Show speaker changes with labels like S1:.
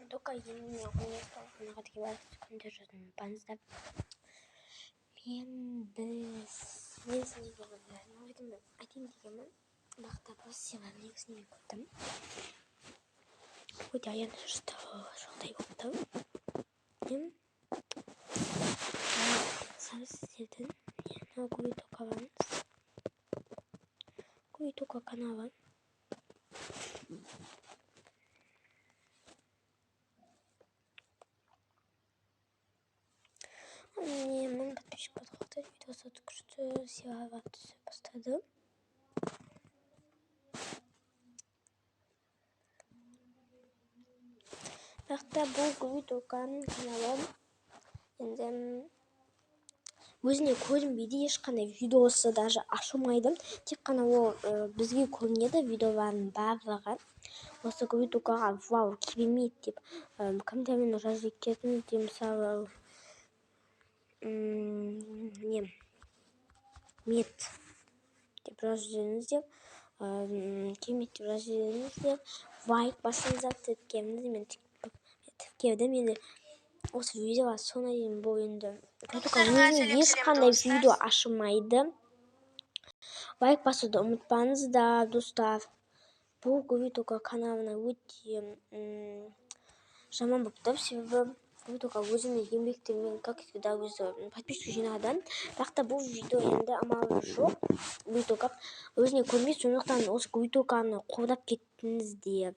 S1: Только енді мен 12 күнге күндер жаздым, ұмытпаңыздар. Мен біз мен сіздерге айтайын дегенмін, бірақ та бұл себебі негізінде мен көрдім. Өте аянышты жағдай болды. Мен сіздердің Гуитока каналы. Міне, 1000 подписчик болды, видеосы күшті сыйлап түсе бастады. Бірақ та бұл Гуитоканың каналы енді өзіне көрінбейді, ешқандай видеосы даже ашылмайды. Тек қана ол бізге көрінеді видеолардың барлығы. Осы Гуитокаға вау керемет деп комментариймен жазып кететіңіздер, мысалы не мет деп жазып жіберіңіздер, керемет деп жазып жіберіңіздер, лайк басыңыздар, тіркеліңіздер. Мен тіркелдім енді осы видеоға соңына дейін. Бұл енді ешқандай видео ашылмайды. Лайк басуды ұмытпаңыздар, достар. Бұл Гуитока каналына өте жаман болып тұр, себебі Гуитока өзінің еңбектерімен, как всегда, өзі подписчик жинады. Бірақ та бұл видео енді амалы жоқ, Гуитока өзіне көрмейді, сондықтан осы Гуитоканы қолдап кеттіңіздер.